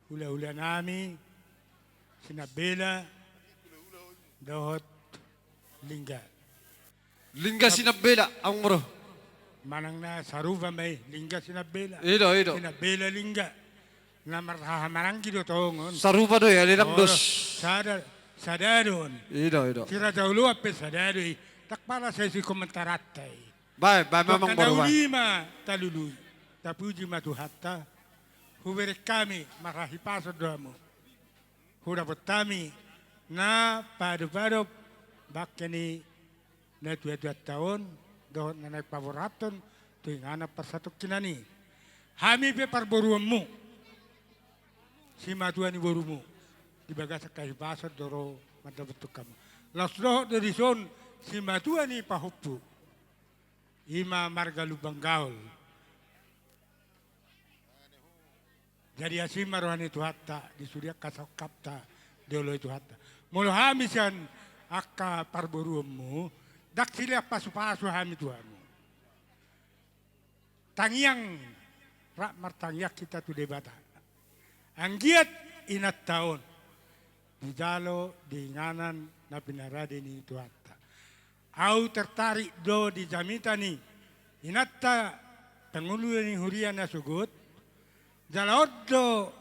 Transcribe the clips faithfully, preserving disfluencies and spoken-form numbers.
Hula-hula nami, Sinambela, dohot Lingga. Lingga Sinambela, amang boru. Manang na sarupa ma i, Lingga Sinambela. I do, i do. Sinambela Lingga. Na marhahamaranggi do tongon. Sarupa do i, ale nang dos. Sada, sada do on. I do, i do. Si Raja Oloan pe sada do i. Ndang pala sai sikomentaranta i. Bae, bae, amang boru, bae. Uli ma talului. Tapuji ma Tuhanta. Hubereng hami marhahipason do hamu. Hudapot hami na paadop-adop bangke ni natuatuanta on, dohot na naeng paborhathon tu inganan parsatongkinan i. Hami pe parboruonmu, simatua ni borumu, di bagasan hahipason do ro mandapothon hamu. Laos dohot do dison simatua ni pahompu, i ma marga Lumban Gaol. Jadi asi ma roha ni Tuhanta, di sude angka sangkapta dioloi Tuhanta. Molo hami sian angka parboruonmu, ndang silean pasupasu hami tu hamu. Tangiang, rap martangiang hita tu Debata. Anggiat inanta on dijalo di inganan na pinarade ni Tuhanta. Ahu tertarik do di jamita ni inanta pangulu ni huria na sogot, jala on do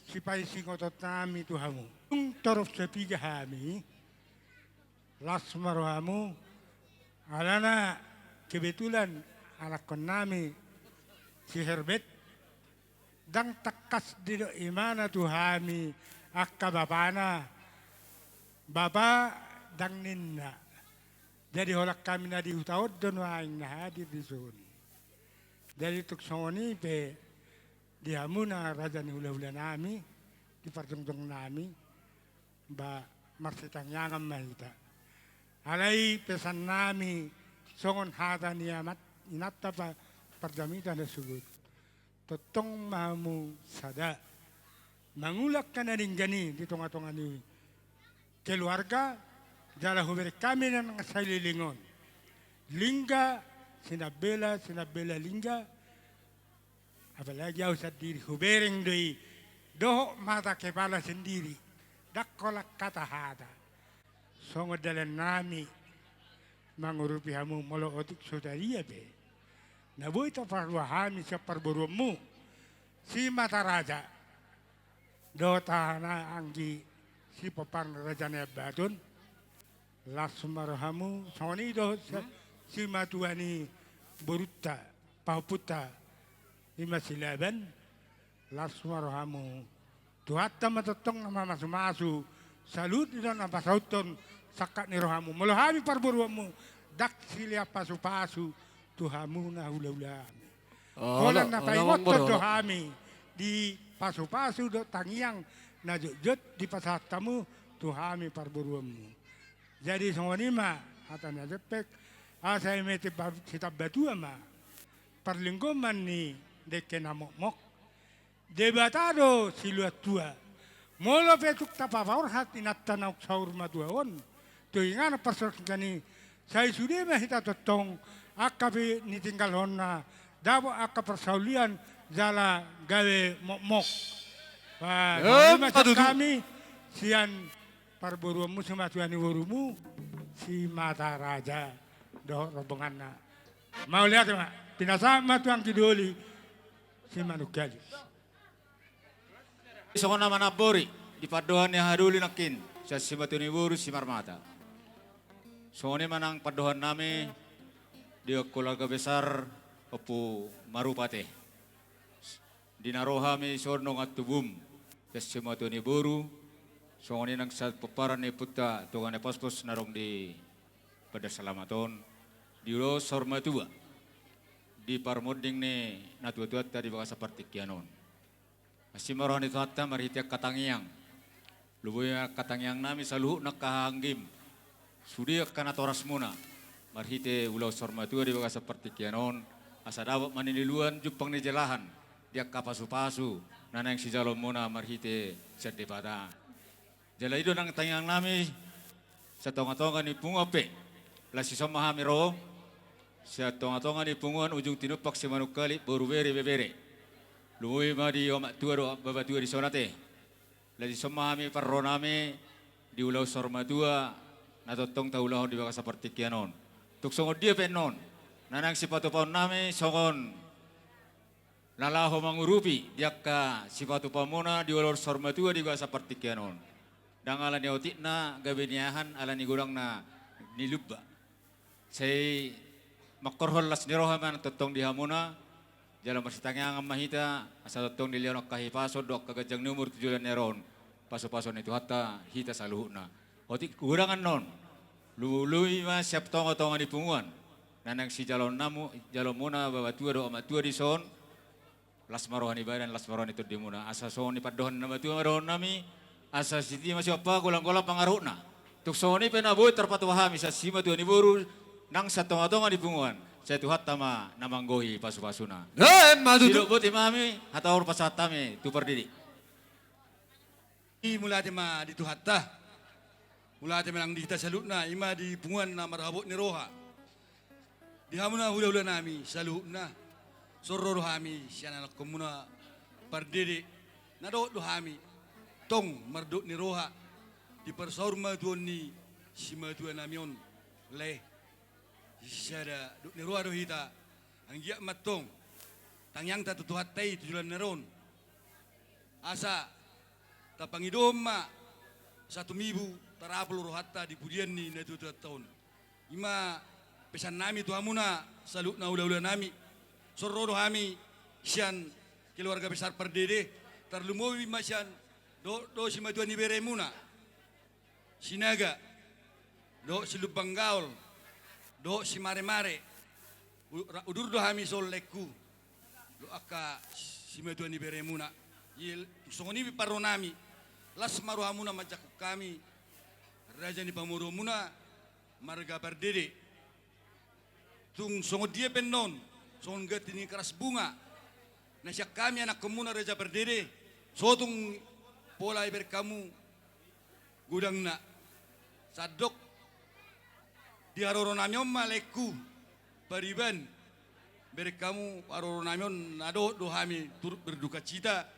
sipasingoton nami tu hamu. Tung torop sapiga hami, las ma rohamu, alana kebetulan anakkon nami si Herbet, ndang tangkas didok imana tu hami angka bapana, bapa ndang ninna. Jadi holan hami na di huta on do nuaeng na hadir dison. Jadi tung songon i pe di hamu na raja ni hulahula nami, di parjongjong nami, ba marsitangiangan ma hita. Alai pesan nami songon hata ni amat inanta pa parjamita na sogot. Tongtong ma hamu sada mangula angka na denggan i di tongatonga ni keluarga, jala hubereng hami nang saleleng on. Lingga Sinambela, Sinambela Lingga, apalagi ahu sandiri hubereng do i, dohot mata kepala sendiri, ndang holan hata-hata. Songon dalan nami mangurupi hamu molo otik so tadia pe. Na boi taparua hami sian parboruonmu, Simataraja, dohot haha na anggi sipomparan Raja Nai Ambaton. Las ma rohamu, songon i dohot si, simatua ni borunta, pahompunta, i ma Silaban. Las ma rohamu. Tuhanta ma tongtong na mamasumasu saluhut ni na pasauthon sangkap ni rohamu. Molo hami parboruonmu, ndang silean pasupasu tu hamu na hulahula hami. Holan na paingothon do hami di pasupasu dohot tangiang na jotjot dipasahat hamu tu hami parboruonmu. Jadi songon i ma hata na jempek, asa eme sitamba tua ma parlinggoman ni dengke na mokmok. Debata do siluat tua. Molo pe tung tapaborhat inanta naung saur matua on tu inganan parsatongkinan i, sai sude ma hita tongtong angka pe nitinggalhonna dapot angka parsaulian jala gabe mokmok. Ba, songon i ma sian hami sian parboruonmu simatua ni borumu Simataraja dohot rombonganna. Mauliate ma, pinasahat ma tu anggi doli Simanungkalit. Songon na manambori di pandohan ni hahadoli nangkin sian simatua ni boru Simarmata. Songon i ma nang pandohan nami di keluarga besar Ompu Marupate. Di na ro hami songon dongan tubum sian simatua ni boru, songon i nang sian pomparan ni ompunta Tuan Epospos na adong di Bandar Selamat on, di ulaon saur matua di parmonding ni natuatuanta di bagasan partingkian on. Asi ma roha ni Tuhanta marhite angka tangiang. Loboi angka tangiang nami saluhutna angka hahaanggim, sude angka natorasmuna, marhite ulaon saur matua di bagasan partingkian on, asa dapot ma niluluan jumpang ni jalahan di angka pasupasu na naeng sijaloonmuna marhite sian Debata. Jala i do nang tangiang nami sian tongatonga ni punguan pe. Laos dison ma hami ro sian tongatonga ni punguan Ujung Tinumpak Simanungkalit, boru, bere, ibebere. Lumobi ma di omak tua dohot baba tua dison ate. Laos dison ma hami parro nami di ulaon saur matua na tongtong taulahon di bagasan partingkian on. Tung songon dia pe annon na naeng sipatupaon nami songon na laho mangurupi di angka sipatupaonmuna di ulaon saur matua di bagasan partingkian on. Ndang ala ni otikna gabe niahan ala ni godangna ni lumba. Sai manghorhon las ni roha ma na tongtong di hamuna. Jala marsitangiangan ma hita asa tongtong dilehon angka hipason dohot angka ganjang ni umur tu joloan ni ari on. Pasupasuon ni Tuhanta hita saluhutna. Otik godang annon, lumobilumobi ma sian tongatonga ni punguan na naeng sijaloonmuna baba tua dohot omak tua dison. Las ma roha ni badan, las ma roha ni tondimuna. Asa songon i pandohan ni na matua ma dohonon nami. Asa sititi ma siompa, golanggolang pangarahutna. Tung songon i pe na boi tarpatupa hami sian simatua ni boru nang sian tongatonga ni punguan, sai Tuhanta ma na manggohi pasupasuna. Emma tutu. Sidok boti ma hami, hata on pasahat hami tu pardede. I mauliate ma di Tuhanta. Mauliate ma nang di hita saluhutna, i ma di punguan na marhabot ni roha. Di hamuna hulahula nami saluhutna, songon ro do hami sian anakkonmuna pardede, na dohot do hami tong mardot ni roha di parsaurmatuaon ni simatua nami on. Lae, sisada dot ni roha do hita, anggiat ma tong tangiangta tu Tuhanta i tu joloan ni ari on. Asa tapangidohon ma satumibu tarapul rohanta di pudian ni natuatuanta on. I ma pesan nami tu hamuna saluhutna hulahula nami. Songon ro do hami sian keluarga besar pardede, tarlumobi ma sian dohot do simatua ni beremuna Sinaga, dohot si Lumban Gaol, dohot si Maremare. U-, ra-, udur do hami songon laengku dohot angka simatua ni beremuna. Jadi songon i pe parro nami, las ma rohamuna manjangkon hami, raja ni pamoruonmuna marga Pardede. Tung songon dia pe annon, songon ganti ni karas bunga na sian hami anakkonmuna raja Pardede, so tung pola ibereng hamu godangna. Sandok di haroro nami on ma laengku pariban, bereng hamu haroro nami on na dohot do hami turut berdukacita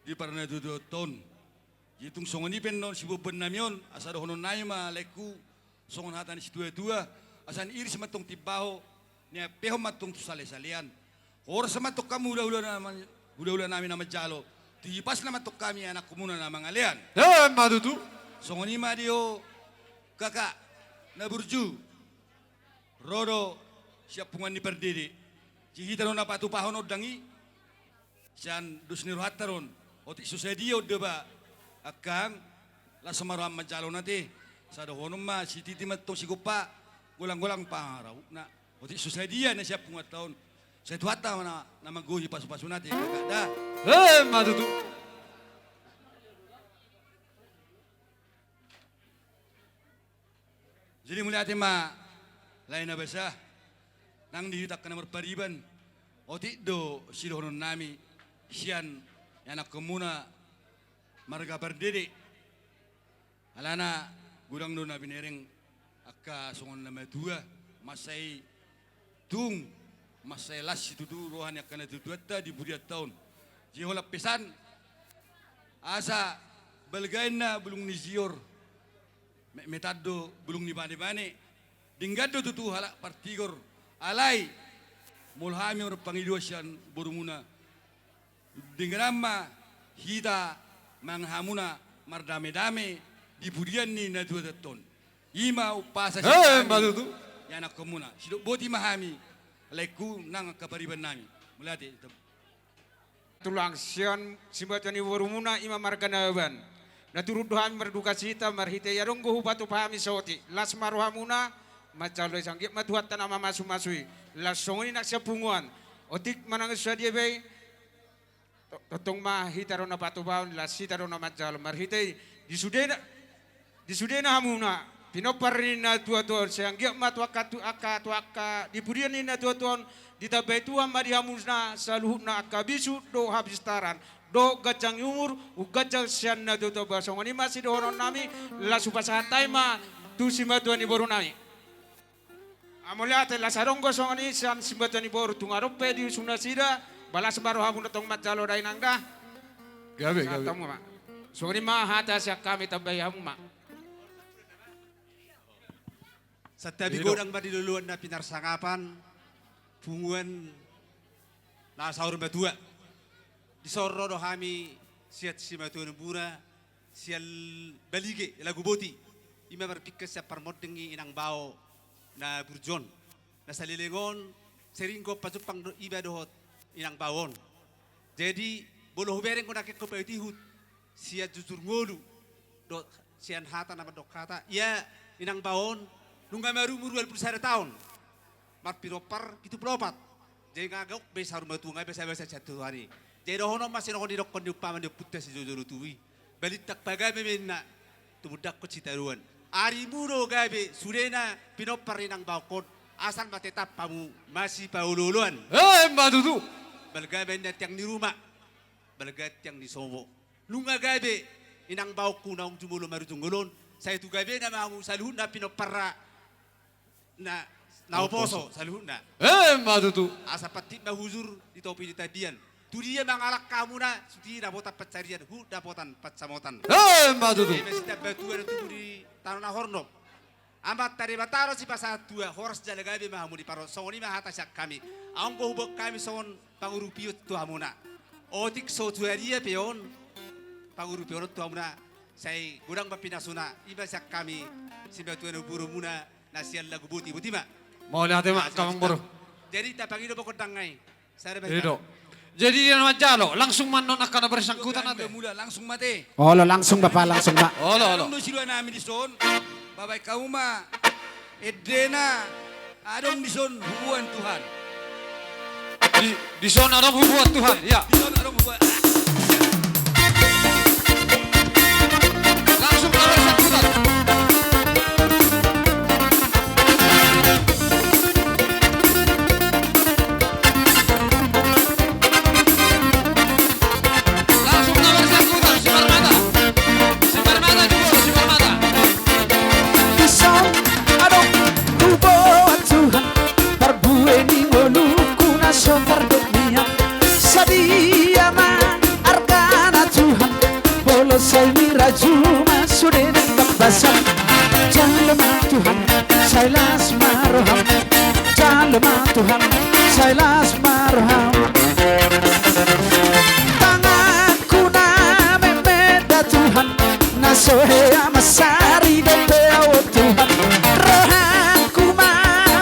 di parnatuatuanta on. Jadi tung songon i pe annon siboanboan nami on, asa dohonon nami ma laengku songon hata ni situatua, asa niiris ma tong timbaho, niampehon ma tong tu salesalean. Horas ma tong hamu hulahula nami, hulahula nami na manjalo, tu hipasna ma tong hami anakkonmuna na mangalean. Emma tutu. Songon i ma di ho kakak na burju, ro do sian punguan ni Pardede. Jadi hita do na patupahon ondang i sian dos ni rohanta do on. Otik so sadia on deba angkang, las ma roham manjalo on ate. Asa dohonon ma sititi ma tong sigompa, golanggolang pangarahutna. Otik so sadia na sian punguanta on, sai Tuhanta ma na, na manggohi pasupasuna ate kakak da. Emma tutu. Jadi mauliate ma lae na basa, nang di hita angka na marpariban, otik do sidohonon nami sian anakkonmuna marga Pardede. Alana godang do na binereng angka songon na matua, mansai tung mansai las situtu roha ni angka natuatuanta di pudianta on. Jadi holan pesan, asa balga inna bulung ni sior, metmetan do bulung ni banebane, denggan do tutu halak partigor. Alai molo hami marpangidoan sian borumuna, denggan ma hita manang hamuna mardamedame di pudian ni natuatuanta on. I ma umpasa sian hami, emma tutu, di anakkonmuna. Sidok boti ma hami laengku nang angka pariban nami. Mauliate. Tulang sian simatua ni borumuna i ma marga Nababan. Na turut do hami mardukacita marhite i, adong do hupatupa hami saotik. Las ma rohamuna manjalo i, sai anggiat ma Tuhanta na mamasumasu i. Laos songon i nang sian punguan. Otik manang so sadia be i, to-, tongtong ma hita do na patupahon, las hita do na manjalo. Marhite i, di sudena, di sudena hamuna pinompar ni natuatua on, sai anggiat ma tu angka tu-, angka tu angka di pudian ni natuatua on, ditambai Tuhan ma di hamuna saluhutna angka bisuk dohot hapistaran dohot ganjang ni umur, umganjang sian natuatua. Ba songon i ma sidohonon nami, las hupasahat hami ma tu simatua ni boru nami. Mauliate. Las adong do songon i sian simatua ni boru, tung adong pe di usu nasida Balas ma rohamu na tong manjalo da inang da. Gabe, gabe. Sahat hamu ma. Songon i ma hata sian hami, tambai hamu ma. Santabi godang ma di loloan na pinarsangapan, punguan na saur matua. Dison ro do hami sian simatua ni ombuna, sian Balige, Laguboti. I ma marpingkan sian parmonding ni inang bao na burju on. Na saleleng on, sering do pajumpang do iba dohot inang bao on. Jadi, molo hubereng do nangkin hupaihutihut sian jujur ngolu dohot sian hata na mandok hata, ia inang bao on nunga marumur ualu pulu sada taon, marpinompar pitu pulu opat. Jadi nga gok be saur matua, nga be basabasa sian tu Tuhan i. Jadi dohonon ma songon nidokkon ni umpama ni ompunta sijolojolo tubu i: Balintang pagabe ma inna, tumundalhon sitadoan. Arimu do gabe sudena pinompar ni inang baongkon, asal ma tetap hamu masipaolooloan. Emma tutu. Balga ma inna tiang ni ruma, balga tiang ni sopo. Nunga gabe inang baongku naung jumolo marujung ngolu on, sai tu gabena ma hamu saluhutna pinomparna na, na huposo saluhutna. Emma tutu. Asa pantik ma hujur di topi ni tapian. Tu dia mangalangka hamuna, sude dapotan pansarian, huhut dapotan pansamotan. Emma tutu. Ima sitambatua na tubu di tano na hornop. Amanta Debata do sipasahat tua, horas jala gabe ma hamu di parro. Songon i ma hata sian hami. Anggo huboan hami songon pangurupion tu hamuna. Otik so tu dia pe on, pangurupion on tu hamuna, sai godang ma pinasuna. Ima sian hami, simatua ni ombunmuna na sian Laguboti, boti ma. Mauliate ma, amangboru. Jadi tapangido ma gondang nai. Jadi do. Jadi ia na manjalo, langsung ma annon angka na bersangkutan ate. Mula langsung ma ate. Olo, langsung Bapa, langsung ma. Olo, olo. Adong do sidua nami dison, bahen hamu ma endena, adong dison huboan Tuhan. Di, dison adong huboan Tuhan, ya. Dison adong huboan. Langsung ma bersangkutan. Langsung na bersangkutan, si Parmata. Si Parmata, si Parmata. Dison adong huboan Tuhan, parbue ni ngolungku na so tardok nian. Sadia ma argana Tuhan, molo sai miraju ma sude nang gambasan. Jalo ma Tuhan, sai las ma roham. Jalo ma Tuhan, sai las ma roham. Tanganku na memeda Tuhan, na so hea mansari dope au Tuhan. Rohangku ma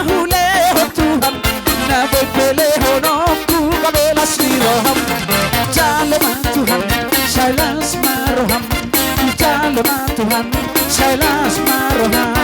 hulehon Tuhan, na boi pe lehononku gabe las ni roham. Jalo ma Tuhan, sai las ma roham. Jalo ma Tuhan, sai las ma roham.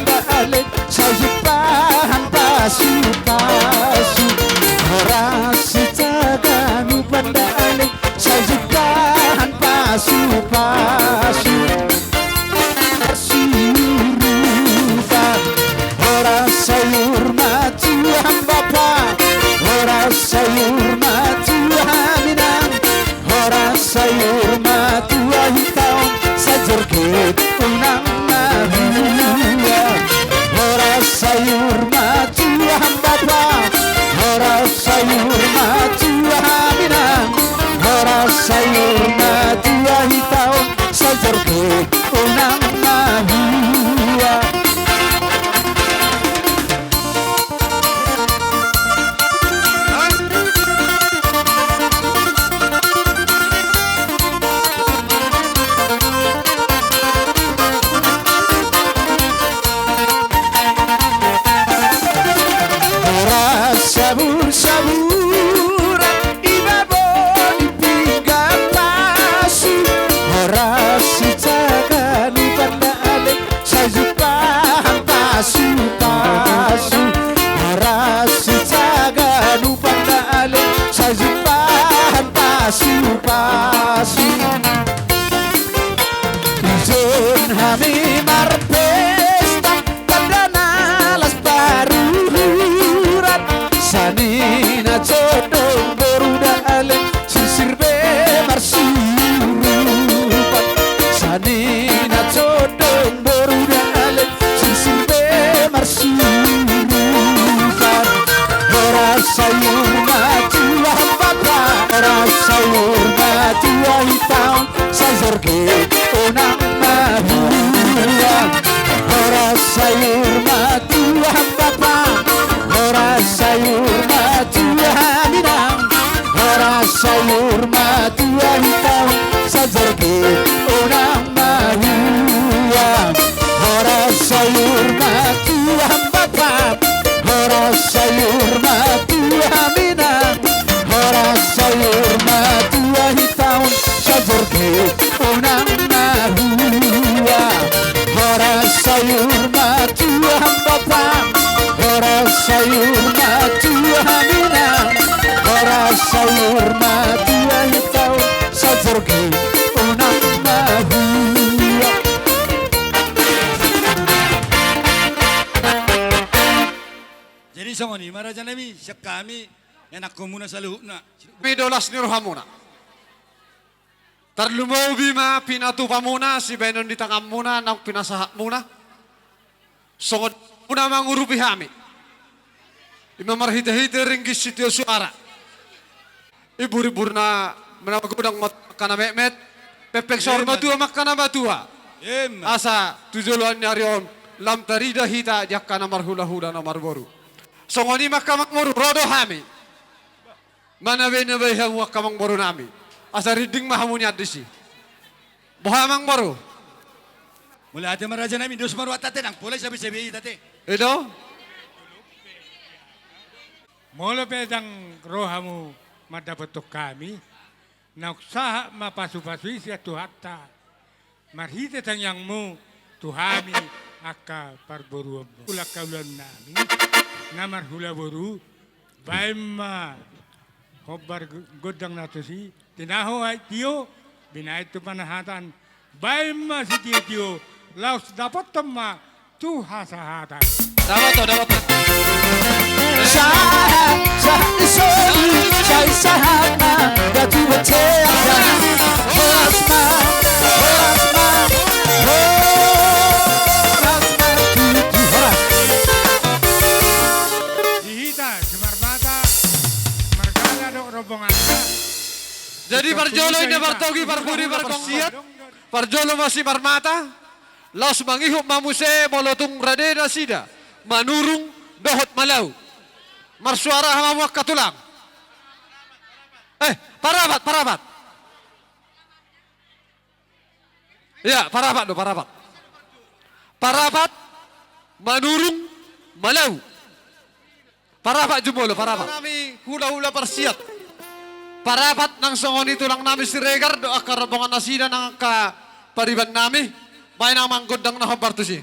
Panda ale, sai jumpahan pasupasu. Horas sitagan upa nda ale, sai jumpahan pasupasu. Siurupan. Horas sai urmat tu hambapa. Horas sai urmat tu hami inang. Horas sai urmat tu hita on, sai jorgit unang mahua. Horas sai urmat tu hambapa. Horas sai urmat tu hami inang. Horas sai urmat tu hita on, sai jorgit unang mahua. Horas sabur-saburan i babo ni pinggan pasu. Horas sitagan upa nda ale, sai jumpahan pasupasu. Horas sitagan upa nda ale, sai jumpahan pasupasu. Ijon hami marpesta, tanda na las paruhuran. Sanina condong boru nda ale, sirsir be marsiurupan. Sanina condong boru nda ale, sirsir be marsiurupan. Horas sai urmat tu hambapa. Horas sai urmat tu hita on, sai jorgit unang mahua. Horas sai urmat tu hambapa. Horas sai urmat tu hami inang. Horas sai urmat tu hita on, sai jorgit unang mahua. Horas sai urmat tu hambapa. Horas sai urmat tu hami inang. Horas sai urmat tu hita on, sai jorgit unang mahua. Horas sai urmat tu hambapa. Horas sai urmat tu hami inang. Horas sai urmat tu hita on, sai jorgit unang mahua. Jadi songon i ma raja nami, sian hami ianakhonmuna saluhutna. Pinda las ni rohamuna. Tarlumobi ma pinatupamuna sibahenon ni tanganmuna naung pinasahatmuna. Songon muna mangurupi hami. I ma marhitehite ringgit sitio suara. Imbur-imburna ma na magodang ma tu angka na metmet. Pengpeng saur matua ma angka na matua. Asa tu joloan ni ari on lam tarida hita di angka na marhulahula na marboru. Songon i ma angka amangboru, ro do hami. Manabe-nabe hamu angka amangboru nami. Asa rinding ma hamu nian disi. Boha amangboru? Mauliate ma raja nami, dos ma rohanta ate, ndang pola isabe-sabe hita ate. I do? Molo pe ndang ro hamu mandapothon hami, naung sahat ma pasu-pasu i sian Tuhanta. Marhite tangiangmu tu hami angka parboruonmu. Ula angka ulaon nami na marhula boru, baen ma hombar go-, gondang na tusi, tinahu aek tio, binaen tu panahatan, baen ma sitio-tio, laos dapothon ma tu hasahatan. Dapothon, dapothon. Sahat, sahat ni solu, sai sahat ma, datu bontean. Horas ma, horas ma, horas ma, tutu horas. Di hita, Simarmata, margala dohot rombonganna. Jadi parjolo inna partogi, parpudi, parpangkat. Parjolo ma Simarmata. Laos mangihut ma muse molo tung rade nasida Manurung dohot Malau. Marsuara hamu angka tulang. Eh, Parapat, Parapat. Ia, Parapat do, Parapat. Parapat, Manurung, Malau. Parapat jumolo, Parapat. Nami hula-hula parsiat. Parapat nang songon i tulang nami Siregar dohot angka rombongan nasida nang angka pariban nami. Baen amang gondang na hombar tusi.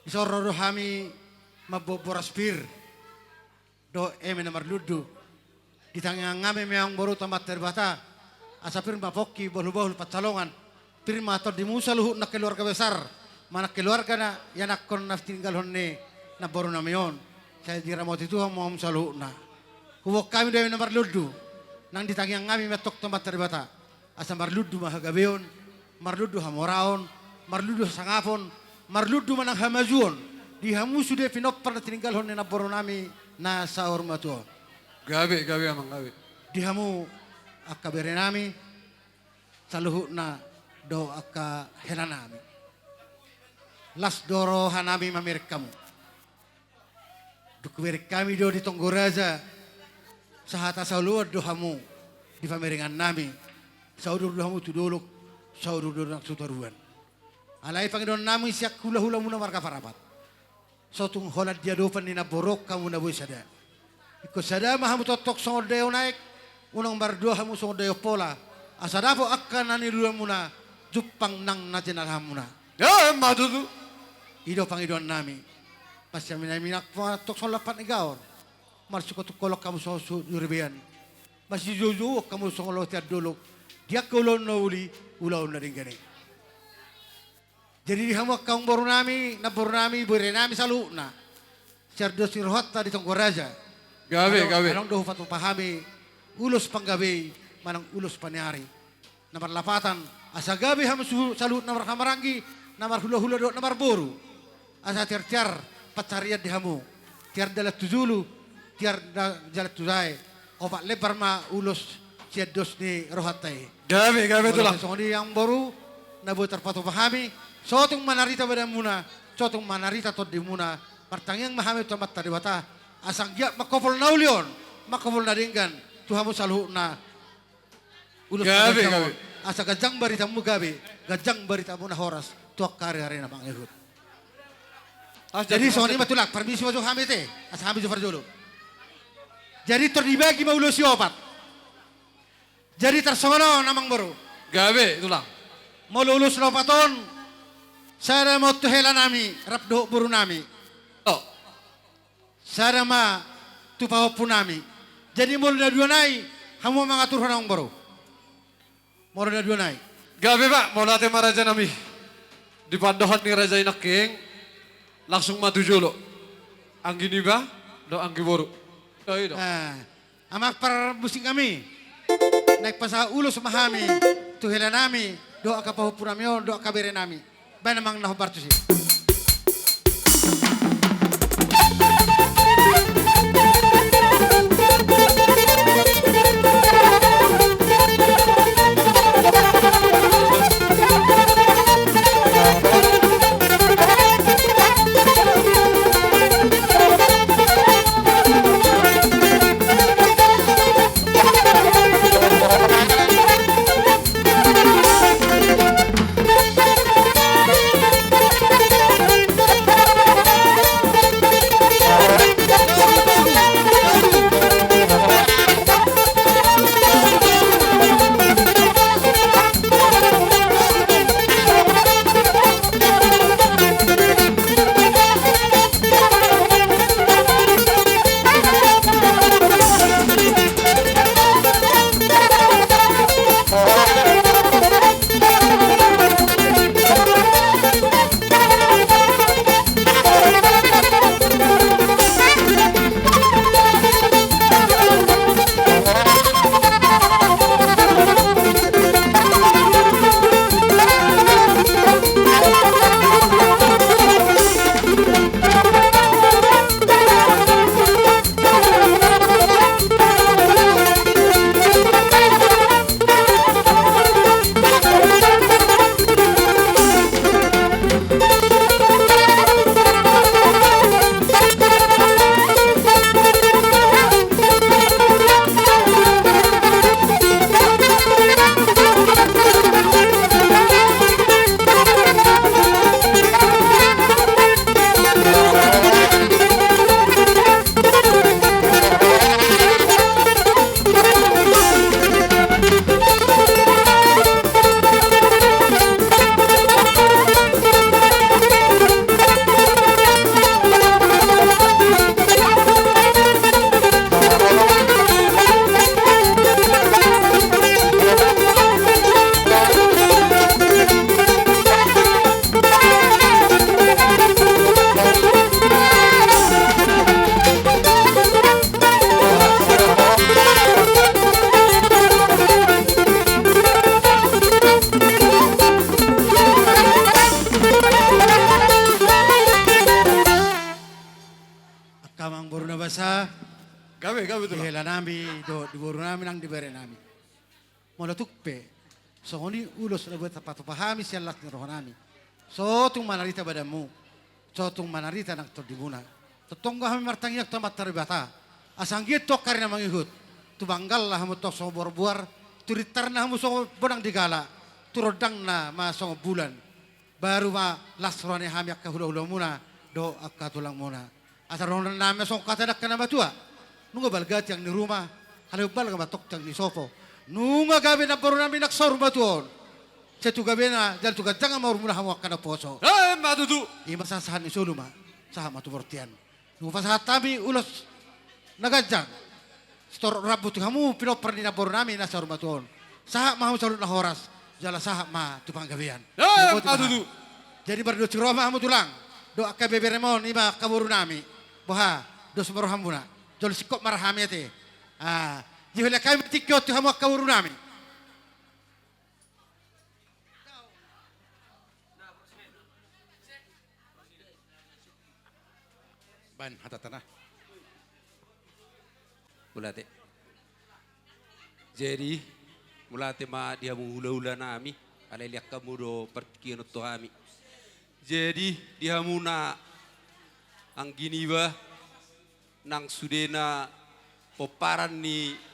Dison ro do hami mamboan boras pir dohot eme na marlundu. Di tangiang hami ma amang boru tu Amanta Debata, asa pir ma pongki, bahulbahul pansalongan, pir ma tondimu saluhutna keluarga besar manang keluarga na ianakhon na tininggalhon ni namboru nami on. Sai diramoti Tuhan ma hamu saluhutna. Huboan hami do eme na marlundu, nang di tangiang hami ma antong tu Amanta Debata. Asa marlundu ma hagabeon, marlundu hamoraon, marlundu hasangapon, marlundu ma nang hamajuon di hamu sude pinompar na tininggalhon ni namboru nami na saur matua on. Gabe, gabe amang, gabe. Di hamu angka bere nami saluhutna dohot angka hela nami. Las do roha nami mamereng hamu. Dung hubereng hami do di tonggo raja, sahata saoloan do hamu di pamerengan nami, saudur do hamu tu dolok, saudur do nang tu toruan. Alai pangidoan nami sian hulahula muna marga Parapat, so tung holan di adopan ni namboru on hamu na boi sada. Ingkon sada ma hamu tongtong songon daion aek, unang mardoa hamu songon daion pola, asa dapot angka na niluluan muna jumpang nang na jinalahan muna. Emma tutu. I do pangidoan nami. Masiaminaminan hamu antong songon lampak ni gaor, marsingkotungkol hamu songon suhut ni ribean, masijoujouon hamu songon lotian dolok di angka ulaon na uli, ulaon na denggan i. Jadi di hamu angka amang boru nami, namboru nami, bere nami saluhutna, sian dos ni rohanta di tonggo raja, gabe, adong, gabe, adong do hupatupa hami ulos panggabe i. manang ulos paniari. Na marlapatan, asa gabe hamu su-, saluhut na marhahamaranggi, na marhulahula dohot na marboru. Asa tiartiar pansarian di hamu, tiar dalan tu julu, tiar da-, dalan tu jae. Opat lembar ma ulos sian dos ni rohanta i. Gabe, gabe, Tulang. Molo songon i, amangboru, na boi tarpatupa hami, sotung ma na rita badanmuna, sotung ma na rita tondimuna, martangiang ma hami tu Amanta Debata, asa anggiat mangkopol na uli on, mangkopol na denggan tu hamu saluhutna. Ulos na ganjang on. Gabe, gabe. Asa ganjang baritamu gabe, ganjang baritamu na horas tu angka ariari na mangihut. Ah, jadi, jadi songon i ma, Tulang, parmisi ma jo hami ate, asa hami jo parjolo. Jadi tor dibagi ma ulos i opat. Jadi tarsongon on, amangboru. Gabe, Tulang. Molo ulos na opat on, sada ma on tu helanami rap dohot borunami. Oh. Sada ma tu pahompunami. Jadi molo na dua nai, hamu ma mangaturhon, amangboru. Molo na dua nai. Gabe, Pak, mauliate ma, rajanami. Di pandohan ni raja i nangkin, langsung ma tu jolo. Anggi niba dohot anggi boru. Oi, do. Ah, amang parmusik nami. Naeng pasahat ulos ma hami tu helanami dohot angka pahompunami on dohot angka berenami. Baen, amang, na hombar tusi. Angka amangboru na basa. Gabe, gabe, Tulang. Di helanami dohot di borunami nang di berenami. Molo tung pe songon i ulos na boi tarpatupa hami sian las ni rohanami, sotung ma na rita badanmu, sotung ma na rita nang tondimuna. Tongtong do hami martangiang tu Amanta Debata, asa anggiat tu angka ari na mangihut, tumanggalna hamu tong songon borumbuar, turintarna hamu songon bonang di gala, turondangna ma songon bulan. Baru ma las roha ni hami angka hulahulamuna dohot angka tulangmuna. Asa dohononnami songon hata ni angka na matua: Nunga balga tiang ni ruma, alai umbalga ma tong tiang ni sopo. Nunga gabe namborunami nang saur matua on, sai tu gabena jala tu ganjang ma umurmuna hamu angka na poso. Emma tutu. I ma sahat-sahat ni solu ma, sahat ma tu bortian. Nunga pasahat hami ulos na ganjang sitorop rambu tu hamu pinompar ni namborunami na saur matua on. Sahat ma hamu saluhut na horas, jala sahat ma tu panggabean. Emma tutu. Jadi mardos ni roha ma hamu, Tulang, dohot angka beberem on, i ma angka borunami. Boha, dos ma rohamuna? Jolo singkop ma rohami ate. Ah, Diholan hami ma tingki on tu hamu angka boru nami. Baen hatanta na. Mauliate. Jadi, mauliate ma di hamu hulahula nami, alai lean hamu do partingkian on tu hami. Jadi, di hamuna anggi niba, nang sudena pomparan ni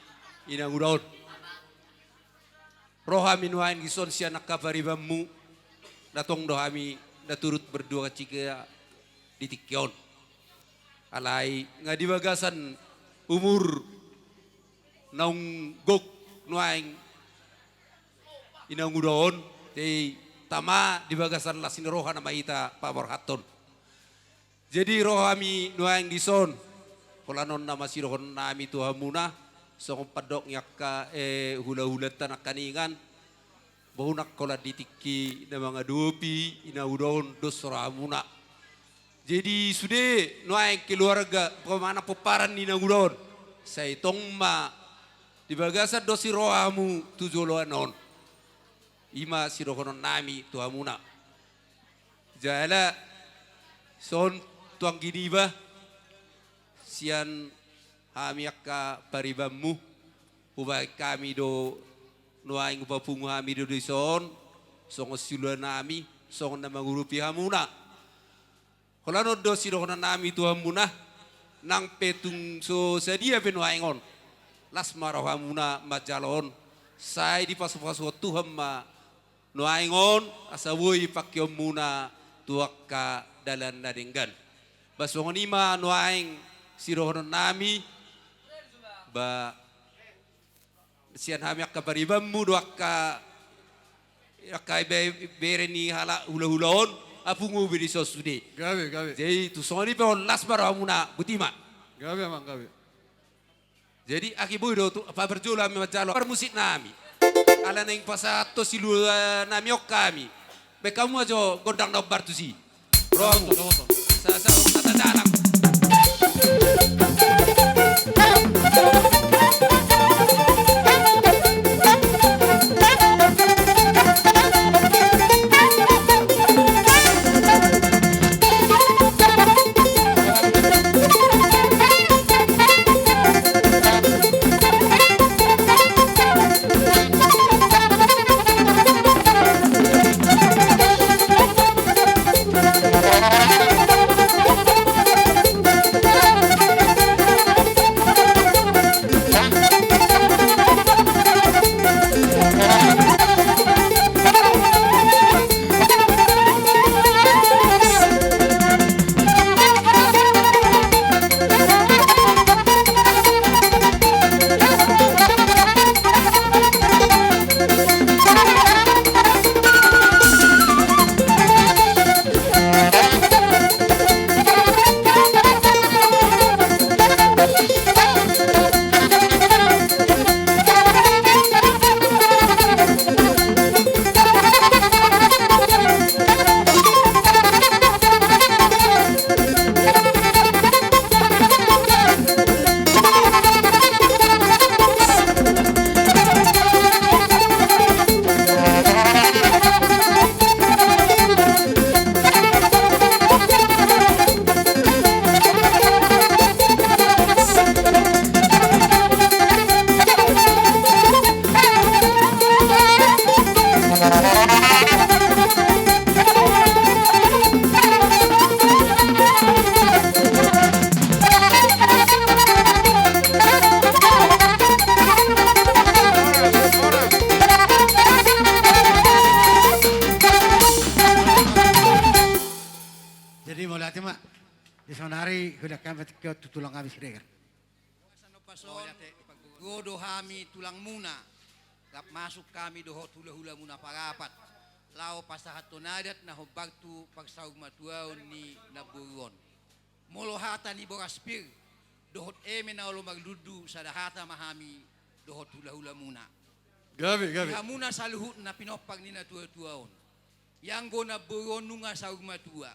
inanguda on. Ro hami nuaeng dison sian angka paribanmu, na tong do hami na turut berduka cita di tingki on. Alai nga di bagasan umur naung gok nuaeng inanguda on, jadi tama di bagasan las ni roha nama hita paborhathon. Jadi ro hami nuaeng dison, holan on nama sidohonon nami tu hamuna, songon pandok ni angka, eh, hulahulanta nangkiningan, boha unang holan di tingki na mangadopi inanguda on dos rohamuna. Jadi sude nuaeng keluarga, pamana pomparan ni inanguda on, sai tong ma di bagasan dos ni rohamu tu joloan on. I ma sidohonon nami tu hamuna. Jala, son tu anggi niba, sian hami angka paribanmu, hubahen hami do nuaeng hupapungu hami do dison, songon siula nami, songon na mangurupi hamuna. Holan on do sidohonon nami tu hamuna, nang pe tung so sadia pe nuaeng on, las ma rohamuna manjalo on, sai dipasupasuhon Tuhan ma nuaeng on, asa boi pangkeonmuna tu angka dalan na denggan. Ba songon i ma nuaeng sidohonon nami, ba sian hami angka paribanmu do angka, angka be-, bere ni halak hulahula on, apungu be dison sude. Gabe, gabe. Jadi tung songon i pe on, las ma rohamuna, boti ma. Gabe, amang, gabe. Jadi, asa boi do tu, paparjolo hami manjalo parmusik nami. Ala naeng pasahat tu siula nami on hami. Baen hamu ma jo gondang na hombar tusi. Rohamu. Sa, sa, sa, sa, sa, sa. Jadi mauliate ma. Di saonari hulean hami ma tingki on tu tulang hami Siregar. Songon i pe, ro do hami tulangmuna, rap masuk hami dohot hulahulamuna Parapat, laho pasahathon adat na hombar tu parsaurmatuaon ni namboru on. Molo hata ni boras pir dohot eme na olo marlundu, sada hata ma hami dohot hulahulamuna. Gabe, gabe. Di hamuna saluhutna pinompar ni natuatua on. Ianggo namboru on nunga saur matua,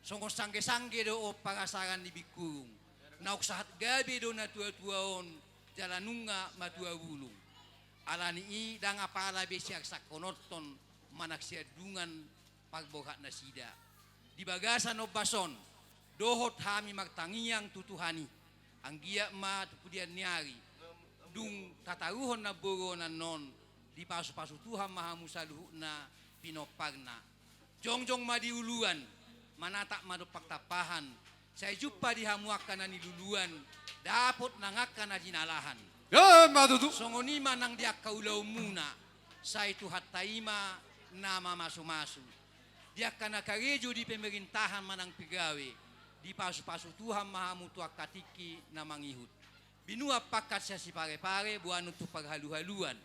songon sanggesangge do on parasaran ni bingkurung. Naung sahat gabe do natuatua on jala nunga matua bulung. Alani i ndang apala be siarsangkononhon manang siandungan parborhat nasida. Di bagasan ombas on, dohot hami martangiang tu Tuhan i, anggiat ma tu pudian ni ari, dung tataruhon namboru on annon, dipasupasu Tuhan ma hamu saluhutna pinomparna. Jongjong ma di uluan, manatap ma dompak tampahan, sai jumpa di hamu angka na niluluan, dapot nang angka na jinalahan. Emma tutu. Songon i ma nang di angka ulaonmuna, sai Tuhanta i ma na mamasumasu. Di angka na karejo di pemerintahan manang pigawe, dipasupasu Tuhan ma hamu tu angka tingki na mangihut. Binuat pangkat sian siparepare, boanon tu parhaluhaluan.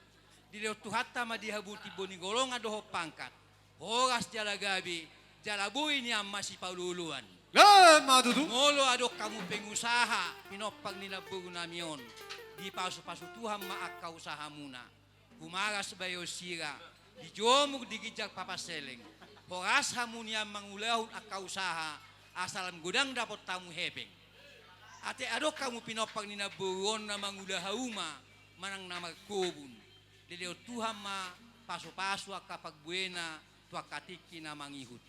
Dilehon Tuhanta ma di hamu timbo ni golongan dohot pangkat, horas jala gabe, jala boi nian masipaolooloan. Emma tutu. Molo adong hamu pengusaha, pinompar ni namborunami on, dipasupasu Tuhan ma angka usahamuna. Humaras bayo sira, di jomur di ginjang papanseleng, horas hamu nian mangulahon angka usaha, asa lam godang dapot hamu hepeng. Ate adong hamu pinompar ni namboru on na mangula hauma manang na markobun, dilehon Tuhan ma pasupasu angka parbuena tu angka tingki na mangihut.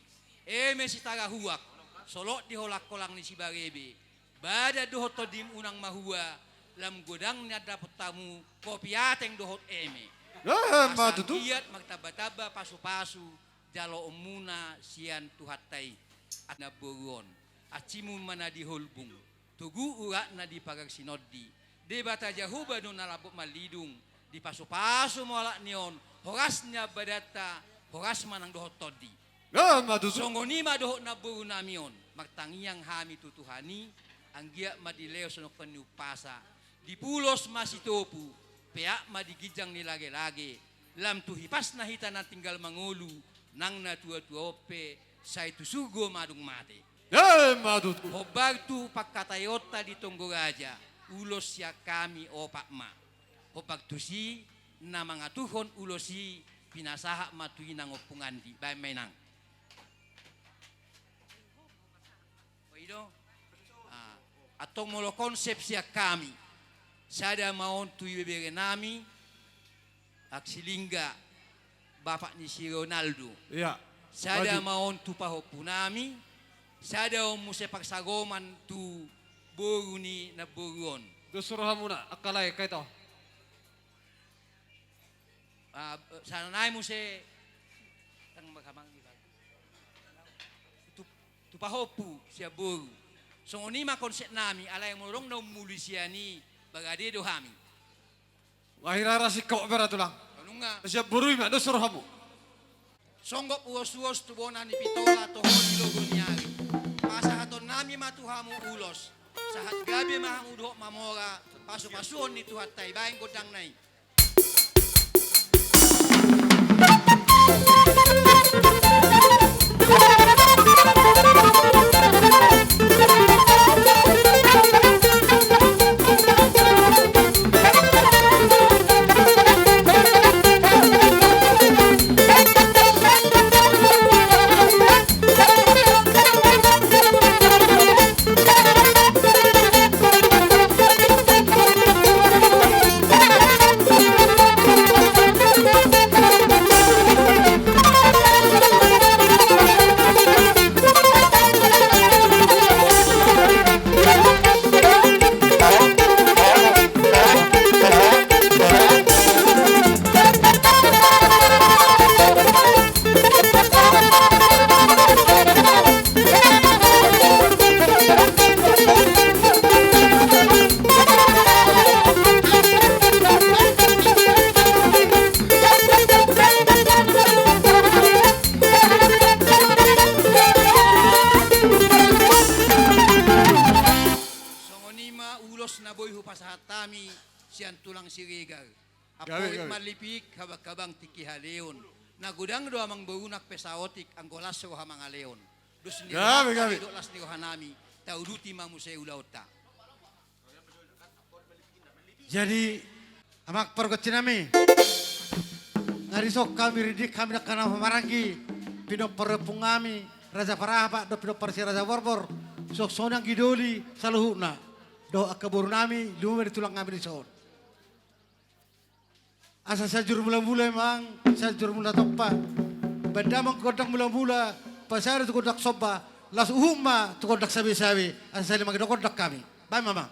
Eme sitarahuak, solot di holangkolang ni Sibarebe, badan dohot tondim unang mahua, lam godang nian dapot hamu kopi ateng dohot eme. Emma tutu. Asa anggiat martambatamba pasupasu jaloonmuna sian Tuhanta i. Ate namboru on, ansimun ma na di holbung, togu uratna di pagar sinondi. Debata Jahowa do na lambok manlindung, dipasupasu ma olat ni on, horas nian badanta, horas ma nang dohot tondi. Emma tutu. Songon i ma dohot namborunami on, martangiang hami tu Tuhan i, anggiat ma dilehon songon ni umpasa, dipulos ma sitopu, peak ma di ginjang ni lagelage, lam tu hipasna hita na tinggal mangolu, nang natuatua on pe, sai tu surgo ma dung mate. Emma tutu. Hombar tu pangkataionta di tonggo raja, ulos sian hami opat ma. Hombar tusi, na mangaturhon ulos i, pinasahat ma tu inang Ompung Andi, baen ma inang. O i do. Ah, antong molo konsep sian hami, sada ma on tu ibeberenami, Aksilingga, bapak ni si Ronaldo. Iya. Sada ma on tu pahompunami, sada on muse parsagoman tu boru ni namboru on. Dos rohamuna, angka lae, angka ito. Ah, sanai muse. Tang magamang di bang. Tu, tu pahompu sian boru. Songon i ma konsepnami, alai molo adong na ummuli sian i, bagade do hami. Nga hira-hira singkop bera tulang. Nunga. Sian boru i ma, dos rohamu. Songgop uosuos tu bona ni Pitola, toho di logo ni ari. Pasahatonnami ma tu hamu ulos. Sahat gabe ma hamu dohot mamora, pasupasuon ni Tuhanta i, baen gondangna i. Songon i ma ulos na boi hupasahat hami sian tulang Siregar. Gabe, amporik gabe. Mallipik, habanghabang tingki haleon. Na godang do amangboru nang pe saotik, anggo las roha mangalehon. Dos ni roha, gabe, gabe. Dos ni rohanami, tauduti ma muse ulaonta. Jadi, amang pargonsinami, nga dison hami rindik, hami angka na pamaranggi, pinompar ni ompungnami Raja Parapat dohot pinompar si Raja Borbor, suang songon i anggi doli saluhutna, dohot angka borunami, lumobi ma di tulangnami dison. Asa sanjur mulamula, amang, sanjur mula tompa. Baen damang tu gondang mulamula, pasada tu gondang somba, laos uhum ma tu gondang sabesabe, asa sahali mangidok gondang hami. Baen ma, amang.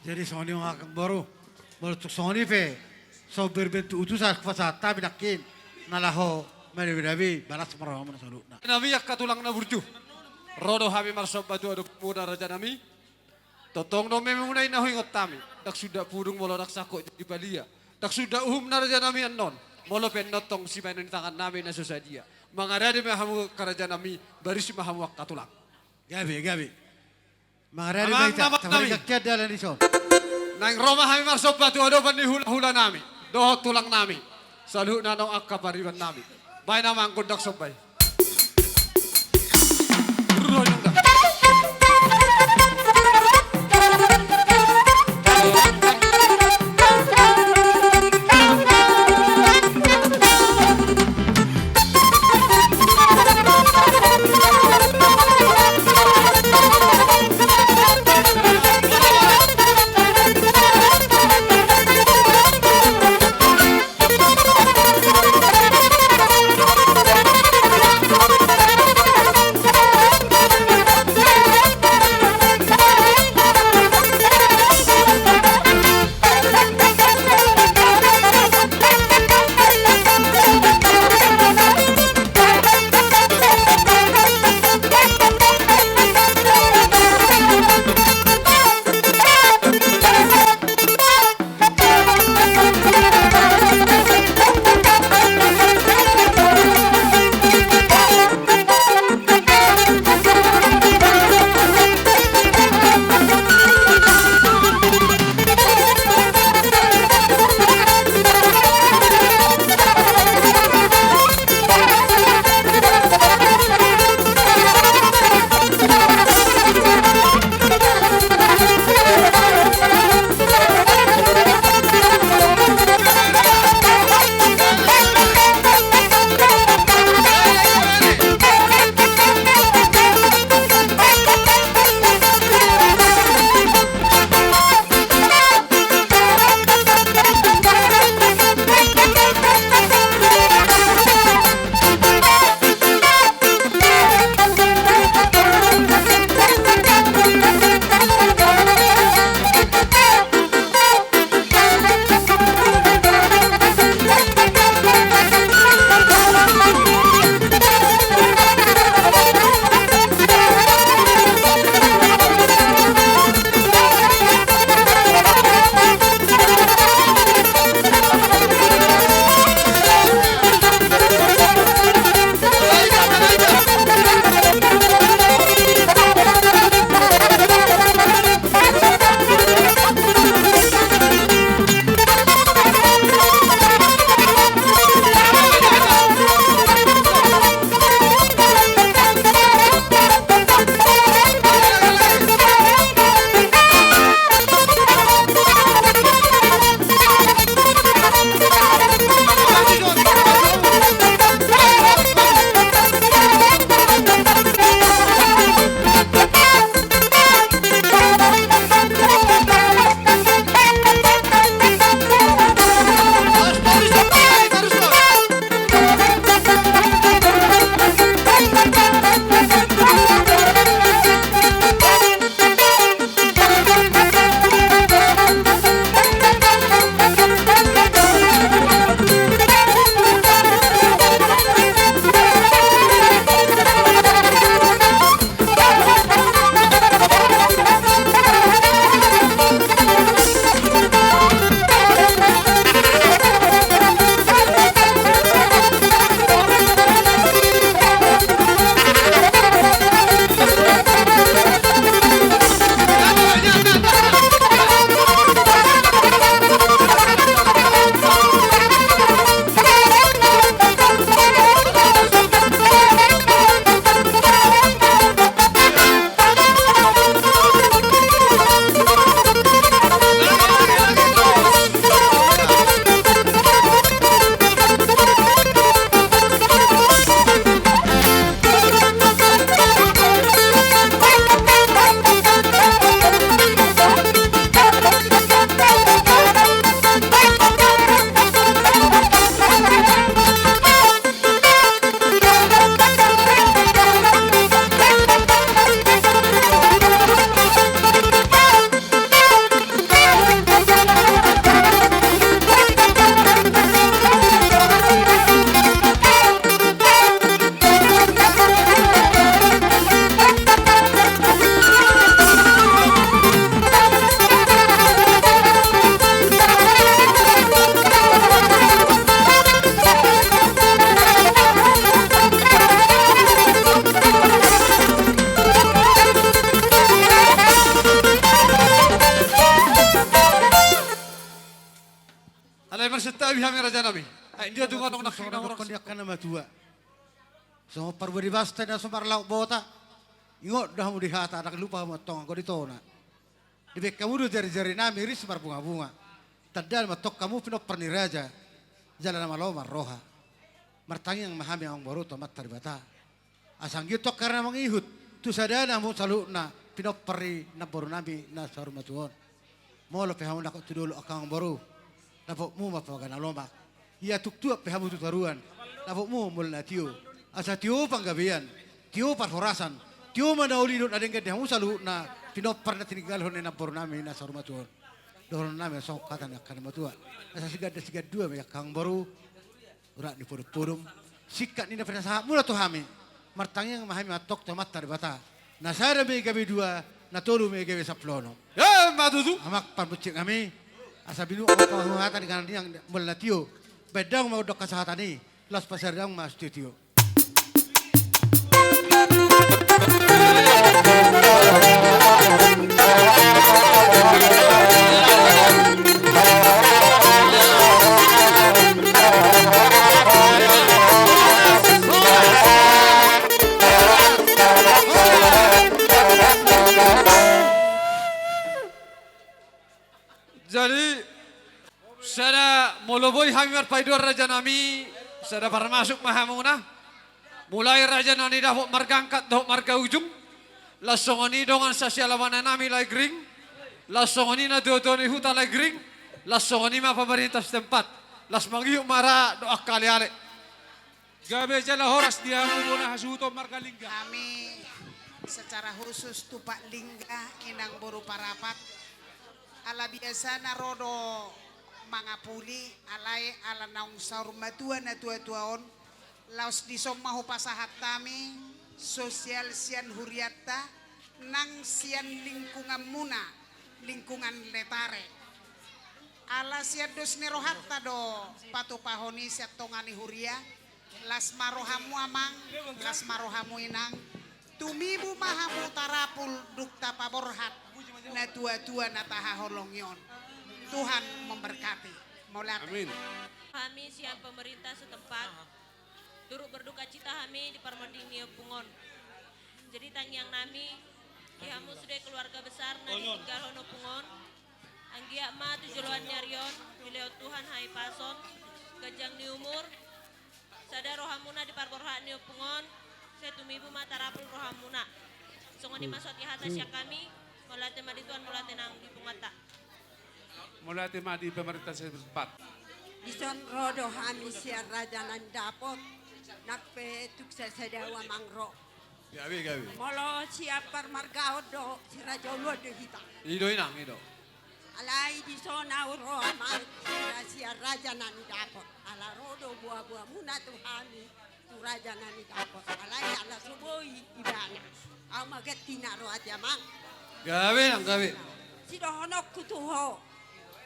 Jadi songon i ma, amangboru. Molo tung songon i pe, so berbentuk utusan hupasahat hami nangkin, na laho manabi-nabi balas marhamu na saluhutna. Nami angka tulang na burju. Ro do hami marsomba tu adopanmuna, raja nami. Tongtong do mememuna i na huingot hami. Ndang suda pudung molo ndang sangkot jadi balia. Ndang suda uhumna, raja nami, annon. Molo pe annon tong sibaenon ni tangan nami na so sadia. Mangarade ma hamu angka raja nami, barisi ma hamu angka tulang. Gabe, gabe. Mangarade ma hita, amang nami. Naeng ro ma hami marsomba tu adopan ni hula-hula nami dohot tulang nami, saluhutna nang angka pariban nami. Baen, amang, gondang somba i. Raja nami. Ai dia tu ngonong na hina orang. Songon parbue di basta na so marlaok bota. Ingot do hamu di hata, ndang lupa hamu antong anggo di tona. Dibaen hamu do jari-jari nami ris marbunga-bunga. Tanda ma antong hamu pinompar ni raja. Jala na malo marroha. Martangiang ma hami amangboru tu Amanta Debata. Asa anggiat antong hami na mangihut tu sadana hamu saluhutna pinompar ni namboru nami na saur matua on. Molo pe hamu nangkok tu dolok angka amangboru, dapotmu ma paga na lomak. Ia tung tuat pe hamu tu toruan, dapotmu ma mual na tio. Asa tio panggabean, tio parhorasan, tio ma na uli dohot na denggan di hamu saluhutna pinompar na tininggalhon ni namboru nami na saur matua on. Dohonon nami songon hata ni angka na matua. Asa siganda sigandua ma i angka amangboru. Urat ni podom-podom, singkat ni na pinasahatmuna tu hami. Martangiang ma hami antong tu Amanta Debata. Na sada ma i gabe dua, na tolu ma i gabe sampulu onom. Emma tutu. Amang parmuncik nami. Asa binuat ma hata ni ganan niang mual na tio. Baen daong ma gondang hasahatan i. Laos pasariadahon ma sitio-tio. Jadi, sada molo boi hami marpaidua raja nami, sada parmasuk ma hamuna. Mulai raja na nidapot marga Angkat dohot marga Ujung, laos songon i dongan sasialaman nami Lae Gering, laos songon i na tua-tua ni huta Lae Gering, laos songon i ma pamarenta setempat, laos mangihut ma ra dohot angka ale-ale. Gabe jala horas di hamu bona hasuhuton marga Lingga. Hami secara khusus tu Pak Lingga, Inang boru Parapat. Ala biasana ro do mangapuli, alai ala naung saur matua na tua-tua on, laos dison ma hupasahat hami sosial sian hurianta, nang sian lingkunganmuna, lingkungan Letare. Ala sian dos ni rohanta do patupahon i sian tonga ni huria. Las ma rohamu amang, las ma rohamu inang. Tumibu ma hamu tarapul dung tapaborhat na tua-tua na tahaholongi on. Tuhan memberkati. Mauliate. Amin. Hami sian pemerintah setempat turut berduka cita hami di parmonding ni ompung on. Jadi tangiang nami di hamu sude keluarga besar na ditinggalhon ompung on. Anggiat ma tu joloan ni ari on dilehon Tuhan hahipason, ganjang ni umur, sada rohamuna di parborhat ni ompung on, sai tumibu ma tarapul rohamuna. Songon i ma songon hata sian hami. Mauliate ma di Tuhan, mauliate nang di punguanta. Mauliate ma di pemerintah setempat. Dison ro do hami sian raja na nidapot, nang pe tung sasada amang ro. Gabe, gabe. Molo sian parmargaon do, si Raja Uluan do hita. I do inang, i do. Alai dison ahu ro amang, sian raja na nidapot. Ala ro do boa-boamuna tu hami, tu raja na nidapot. Alai ala so boi ibana. Ahu ma gantina ro ate amang. Gabe nang, gabe. Sidohononku tu ho.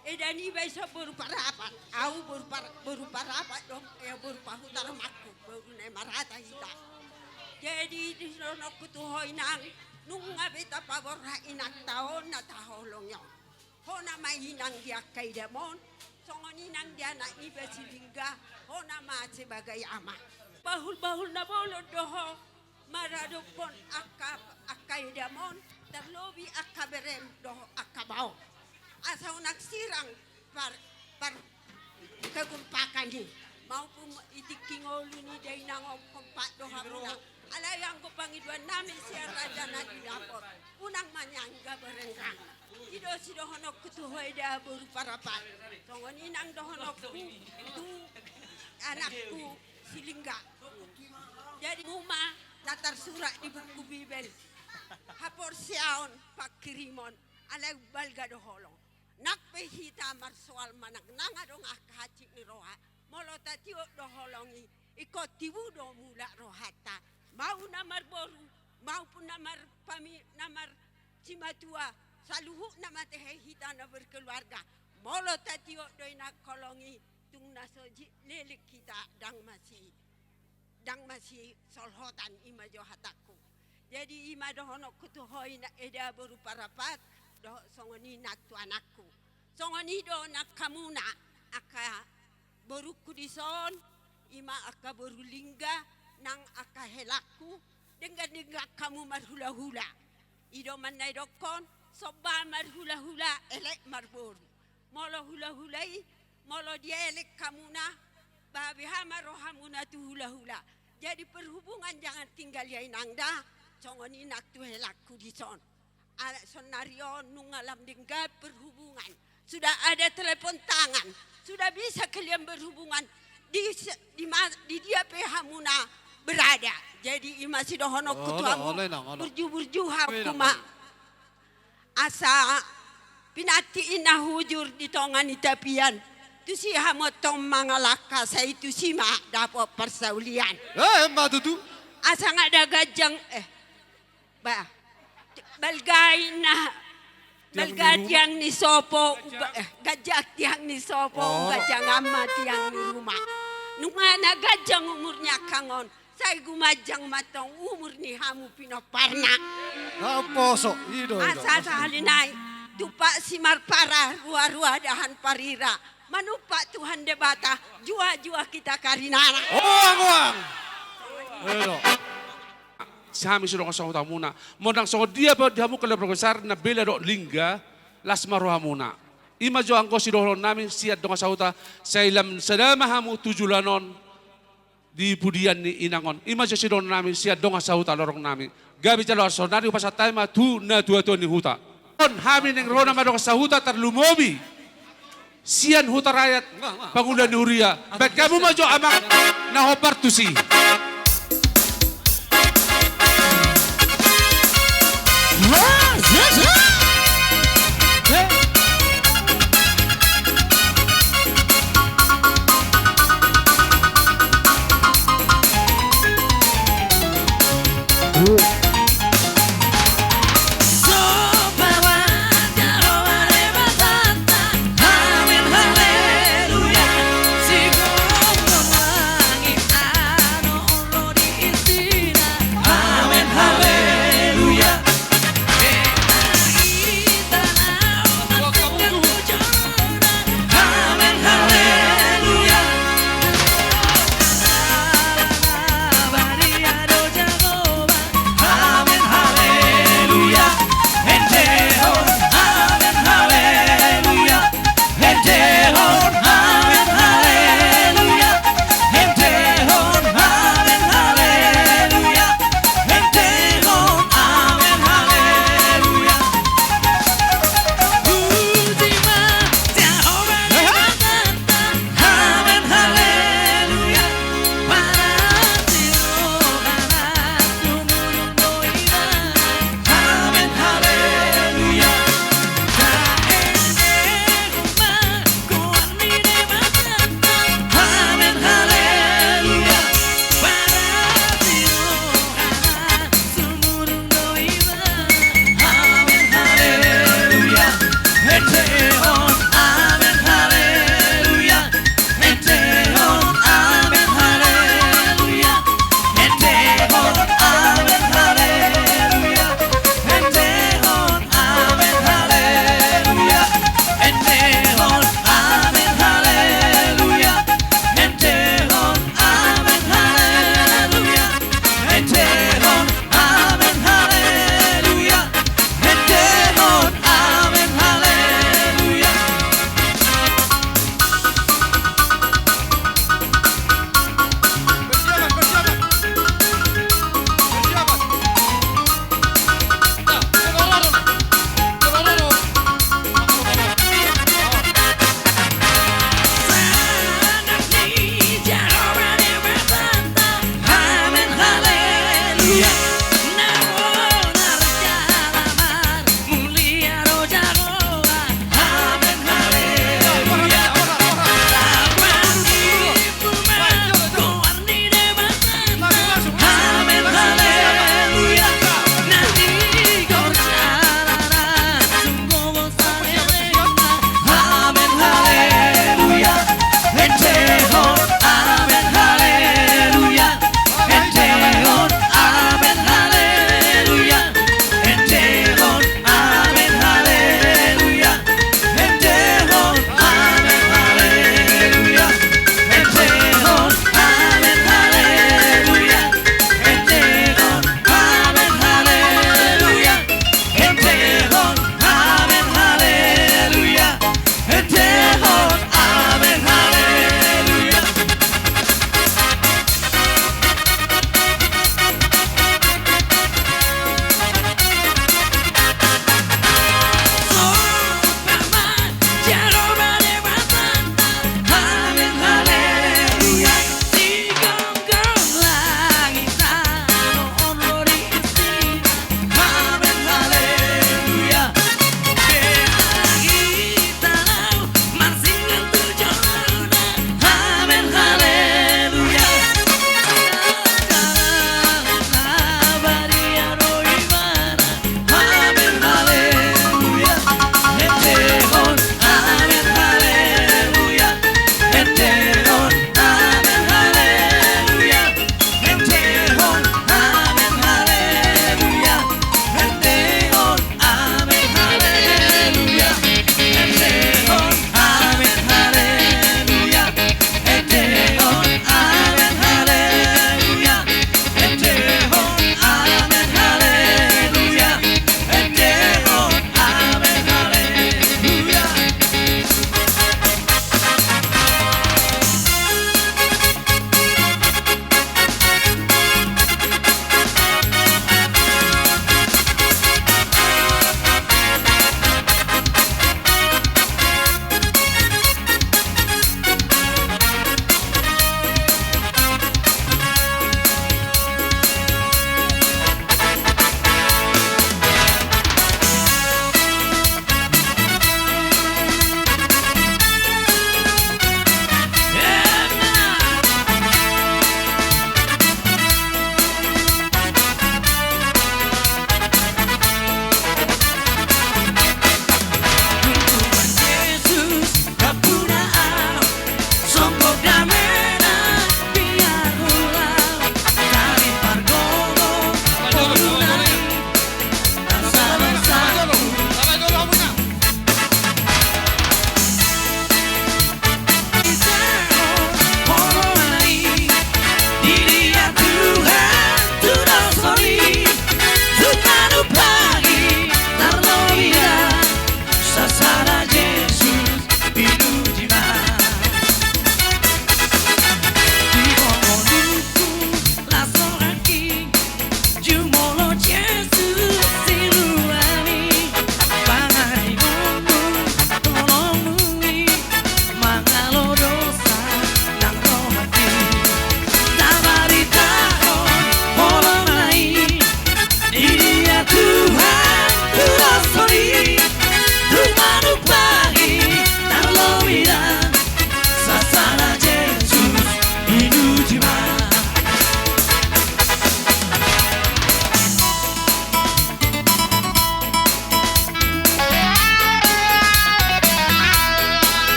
Eda niba i so boru Parapat. Ahu boru Par-, boru Parapat do, ia boru Pahutar amangku. Boru na marata hita. Jadi dison dohononku tu ho inang, nunga be tapaborhat inanta on na tahaholongi on. Hona ma inang di angka edamon, songon i nang di anak niba si Lingga, hona ma sebagai ama. Bahul-bahul na bolon do ho, maradophon angka, angka edamon, tarlobi angka berem dohot angka baom. Asa unang sirang par, par, kekompakan i, maupun i tingki ngolu ni dainang on kompak do hamuna. Alai anggo pangidoan nami sian raja na nidapot, unang manyangga berenggang. I do sidohononku tu ho eda boru Parapat. Songon i nang dohononku tu anakku si Lingga. Jadi hamu ma na tarsurat di buku Bibel, haporseaon pangkirimon, alai umbalga do holong. Nang pe hita marsoal manang nang adong angka hansit ni roha, molo tatiop do holong i, ingkon tibu do mulak rohanta. Mau na marboru, maupun na marpami-, na marsimatua, saluhutna ma tehe hita na berkeluarga. Molo tatiop do inang holong i, tung na so ji-, leleng hita, ndang masi-, ndang masisolhotan, i ma jo hatangku. Jadi i ma dohononku tu ho ina-, eda boru Parapat, dohot songon i nang tu anakku. Songon i do nang hamuna angka Borungku dison, ima angka boru Lingga, nang angka helangku, denggan-denggan hamu marhula-hula. I do manang na didokkon, somba marhula-hula, elek marboru. Molo hula-hula i, molo dielek hamuna, ba beha ma rohamuna tu hula-hula. Jadi perhubungan jangan tinggal ya inang da, songon i nang tu helangku dison. Ala sonari on nunga lam denggan perhubungan. Sudah ada telepon tangan, sudah bisa kalian berhubungan di se-, di ma-, di dia pe hamuna berada. Jadi ima sidohononku tu hamu, burju-burju hamu ma. Asa pinantik i na hujur di tonga ni tapian, tusi hamu tong mangalangka, sai tusi ma dapot parsaulian. Eh, emma tutu. Asa nga da ganjang, eh, ba, balga i na, balga tiang ni sopo, uba-, eh, ganjang tiang ni sopo, uba ganjang ma tiang ni ruma. Nunga na ganjang umur ni angka on, sai gumanjang ma tong umur ni hamu pinomparna. Na poso, i do, i do. Asa sahali nai, tumpak simarpara, rua-rua dahan parira. Manumpak Tuhan Debata, jua-jua hita karinana. Oang, oang. I do. Hami sidongan sahutamuna. Molo songon dia pe di hamu keluarga besar na Bela dohot Lingga, las ma rohamuna. Ima jo anggo sidohononnami sian dongan sahuta, sai lam sada ma hamu tu joloan on di pudian ni inang on. Ima jo sidohononnami sian dongan sahuta lorong nami. Gabe jala sonari hupasahat hami ma tu natua-tua ni huta. On hami naeng ro nama dongan sahuta tarlumobi sian huta rakyat, pangula ni huria. Baen hamu ma jo amang na hombar tusi.